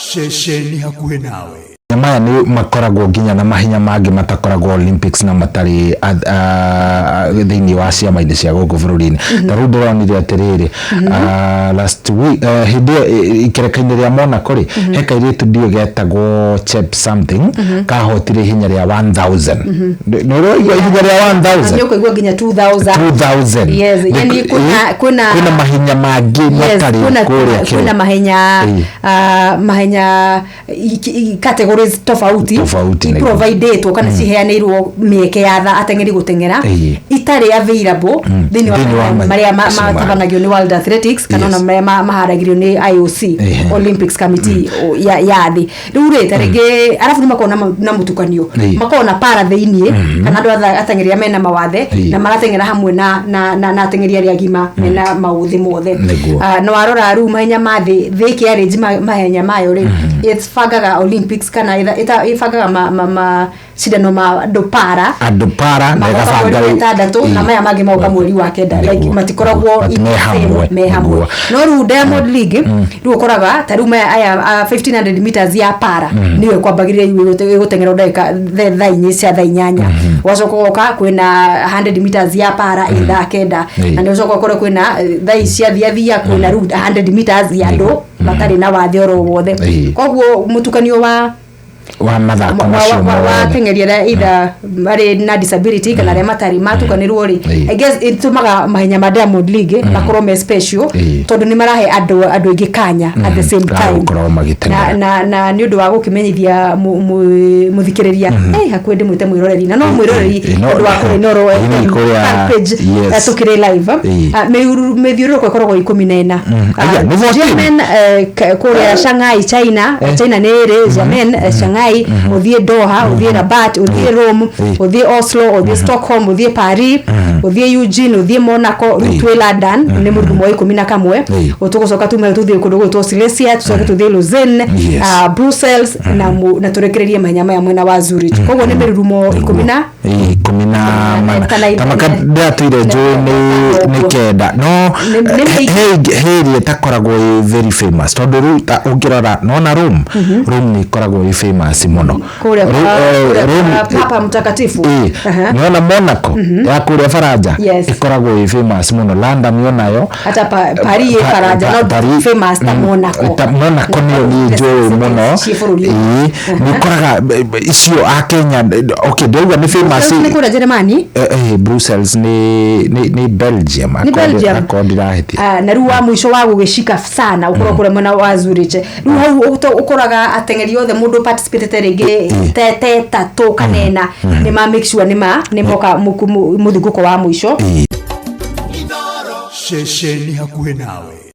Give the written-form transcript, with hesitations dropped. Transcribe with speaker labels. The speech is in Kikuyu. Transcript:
Speaker 1: Ceceni hakuhĩ nawe.
Speaker 2: Maya nĩ makoragwo nginya na mahenya mangĩ matakoragwo Olympics na matarĩ thĩinĩ wa ciama-inĩ cia gũkũ bũrũri-inĩ. Ta rĩu ndĩronire atĩrĩrĩ, last week, hĩndĩ ĩyo ikereka-inĩ rĩa Monaco rĩ, he kairĩtu ndiũĩ getagwo Chep something, kahotire ihenya rĩa 1000. Nĩ ũraigua ihenya rĩa 1000?
Speaker 3: Nĩ ũkũigua nginya 2000.
Speaker 2: 2000.
Speaker 3: Yes, yani kwĩna
Speaker 2: kwĩna mahenya mangĩ
Speaker 3: Yes,
Speaker 2: matarĩ
Speaker 3: kwĩna
Speaker 2: kũrĩa
Speaker 3: kwĩna
Speaker 2: kĩrĩa.
Speaker 3: mahenya, mahenya categories tofauti
Speaker 2: Tofauti, nĩguo.
Speaker 3: Providetwo kana ciheanĩirwo mĩeke ya tha ateng'eri gũteng'era itarĩ available thĩinĩ wa
Speaker 2: Thĩinĩ wa
Speaker 3: marĩa
Speaker 2: macio
Speaker 3: matabanagio nĩ World Athletics kana ona marĩa maharagĩrio nĩ IOC, Olympics Committee ya thĩ. Rĩu rĩ, ta rĩngĩ arabu nĩ makoragwo na mũtukanio, makoragwo na para thĩiniĩ kana andũ ateng'eri arĩa mena mawathe na marateng'era hamwe na ateng'eri arĩa agima mena maũthĩ mothe. Ah, na warora rĩu mahenya ma thĩ, thĩ ĩkĩarĩnji mahenya mayo rĩ, ĩbangaga Olympics kana ĩbangaga macindano ma andũ para.
Speaker 2: Andũ para na
Speaker 3: magoka
Speaker 2: ĩgabanga
Speaker 3: mweri wa
Speaker 2: rĩu.
Speaker 3: 6 na maya mangĩ magoka mweri wa 9, like matikoragwo
Speaker 2: But
Speaker 3: in
Speaker 2: me
Speaker 3: the same,
Speaker 2: hamwe.
Speaker 3: me hamwe. No rĩu Diamond League rĩu ũkoraga ta rĩu maya aya 1500 meters ya para nĩyo ĩkwambagĩrĩria ĩgũteng'erwo ndagĩka thaa inya cia thaa 8. Ũgacoka ũgoka kwĩna 100 meters ya para ĩ thaa 9, na nĩ ũcoka ũkore kwĩna thaa ici cia thiathia, kwĩna rĩu 100 meters ya andũ matarĩ na wathe oro wothe. Koguo mũtukanio wa
Speaker 2: wa mathako macio
Speaker 3: wa
Speaker 2: mothe.
Speaker 3: Ateng'eri arĩa either marĩ na disability kana arĩa matarĩ matukanĩrwo rĩ, I guess ĩtũmaga mahenya ma Diamond League makorwo me special, tondũ nĩ marahe andũ aingĩ kanya at the same
Speaker 2: Ga
Speaker 3: time
Speaker 2: gũkorwo magĩteng'era.
Speaker 3: Na nĩ ũndũ wa gũkĩmenyithia mũthikĩrĩria, hakuhĩ ndĩmwĩte mwĩroreri na no mwĩroreri, ũndũ wa kũrĩ Inooro
Speaker 2: Nĩ
Speaker 3: FM
Speaker 2: kũrĩa-
Speaker 3: fan page, tũkĩrĩ live. Mĩthiũrũrũko ĩkoragwo 14.
Speaker 2: Aya, nĩ 14.
Speaker 3: Xiamen, kũrĩa Shanghai, China. China nĩ ĩrĩ Xiamen, Shanghai, ũthiĩ Doha, ũthiĩ Rabat, ũthiĩ Rome, ũthiĩ Oslo, ũthiĩ Stockholm, ũthiĩ Paris, ũthiĩ Eugene, ũthiĩ Monaco. Rĩu twĩ London, nĩ mũrurumo wa 11. Tũgũcoka tume tũthiĩ kũndũ gwĩtwo Silesia, tũcoke tũthiĩ Lausanne, Brussels, na tũrekererie mahenya maya mwena wa Zurich. Koguo nĩ mĩrurumo ikũmi na
Speaker 2: Ikũmi na mana. Tamaka ndĩratũire njũĩ nĩ 9, no
Speaker 3: Nĩ mĩingĩ.
Speaker 2: He ĩrĩa ĩtakoragwo ĩ very famous, tondũ rĩu ta ũngĩrora nona Rome, Rome nĩ ĩkoragwo ĩ famous mũno.
Speaker 3: Kũrĩa kũrĩa
Speaker 2: Rome-
Speaker 3: kwa Papa Mtakatifu.
Speaker 2: Nĩwona Monaco ya kũrĩa Faranja, ĩkoragwo ĩ famous mũno. London onayo.
Speaker 3: Hata Paris ĩ Faranja, not
Speaker 2: Paris,
Speaker 3: famous ta Monaco.
Speaker 2: Ta Monaco nĩyo niĩ njũĩ mũno.
Speaker 3: Ciĩ bũrũri ũyũ.
Speaker 2: Ĩĩ, nĩ ũkoraga icio a Kenya, okay, ndĩrauga nĩ famous.
Speaker 3: Nĩ kũrĩa Jeremani.
Speaker 2: Brussels nĩ Belgium.
Speaker 3: Nĩ
Speaker 2: Akorwo
Speaker 3: Belgium.
Speaker 2: Akorwo ndirahĩtia.
Speaker 3: Ah, na rĩu wa mũico wa gũgĩcika sana ũkorwo kũrĩa mwena wa Zurich. Rĩu hau ũkoraga ateng'eri othe mũndũ participate rĩngĩ te tatũ kana ĩna nĩ ma make sure nĩ moka mũthingũko wa mũico.
Speaker 1: Ceceni hakuhĩ nawe.